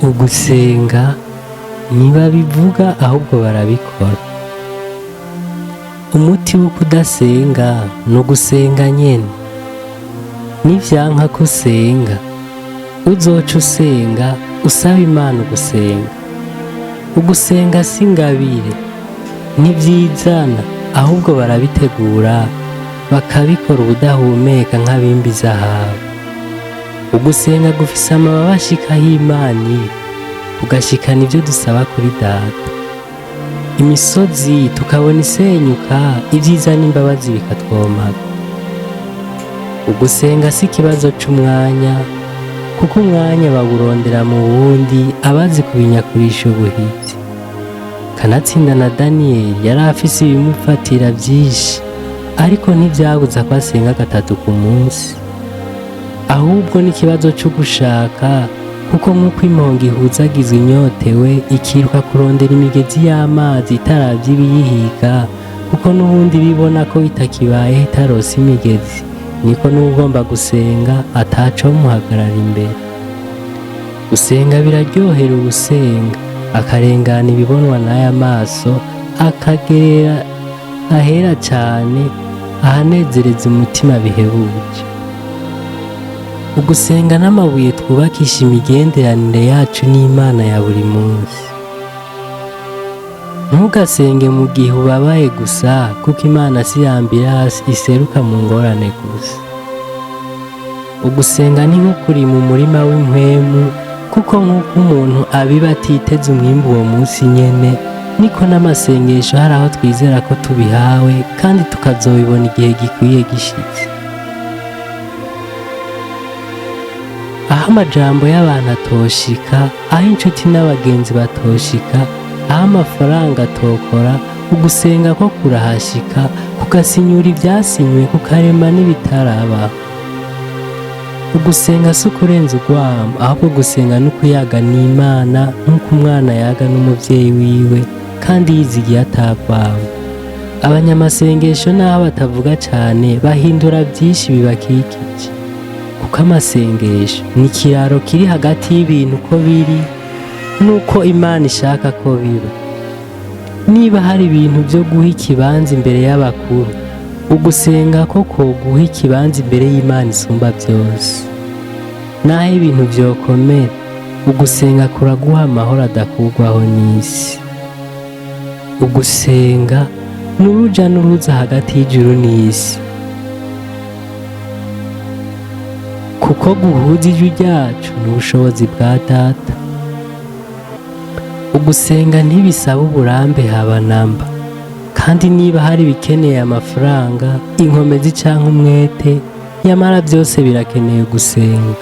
Ugusenga ntibabivuga, ahubwo barabikora. Umuti wo kudasenga ni ugusenga nyene. Nivyanka ko usenga, uzoca usenga usaba Imana ugusenga. Ugusenga si ingabire, ntivyizana, ahubwo barabitegura, bakabikora ubudahumeka nk'abimba izahabu. Ugusenga gufise amababa ashika aho Imana iri, kugashikana ivyo dusaba kuri Data. Imisozi tukabona isenyuka, ibyiza n'imbabazi bikatwomaga. Ugusenga si ikibazo c'umwanya, kuko umwanya bawurondera mu wundi abazi kubinyakurisha ubuhizi. Kanatsinda na Daniyeli yari afise ibimufatira vyinshi, ariko ntivyabuza ko asenga gatatu ku munsi. Ahubwo n'ikibazo co gushaka, kuko nk'uko impongo ihuzagizwa inyotewe ikiruka kurondera imigezi y'amazi itaravye ibiyihiga, kuko n'ubundi bibona ko itakibayeho itarose imigezi, niko n'uwugomba gusenga atacomuhagarara imbere. Gusenga biraryohera uwusenga, akarengana ibibonwa n'aya maso, akagerera ahera cane, ahanezereza umutima bihebuje. Ugusenga n'amabuye twubakisha imigenderanire yacu n'Imana ya buri munsi. Ntugasenge mu gihe ubabaye gusa, kuko Imana si ambulance iseruka mu ngorane gusa. Ugusenga ni nko kurima umurima w'impwemu, kuko nk'uko umuntu abiba atiteze umwimbu uwo munsi nyene, niko n'amasengesho hari aho twizera ko tubihawe kandi tukazobibona igihe gikwiye gishitse. Aho amajambo y'abantu atoshika, aho inshuti n'abagenzi batoshika, aho amafaranga atokora, ugusenga ko kurahashika, kugasinyura ivyasinywe, kukarema n'ibitarabaho. Ugusenga si ukurenza urwamo, ahubwo gusenga ni ukuyaga n'Imana nk'uko umwana yaga n'umuvyeyi wiwe kandi yizigiye atagwamo. Abanyamasengesho n'aho batavuga cane, bahindura vyinshi bibakikije, kuko amasengesho ni ikiraro kiri hagati y'ibintu uko biri n'uko Imana ishaka ko biba. Niba hari ibintu vyo guha ikibanza imbere y'abakuru, ugusenga ko koguha ikibanza imbere y'Imana isumba vyose. Naho ibintu vyokomera, ugusenga kuraguha amahoro adakurwaho n'isi. Ugusenga ni uruja n'uruza hagati y'ijuru n'isi, kuko guhuza ijwi ryacu n'ubushobozi bwa Data. Ugusenga ntibisaba uburambe haba namba, kandi niba hari ibikeneye amafaranga, inkomezi canke umwete, nyamara vyose birakeneye gusenga.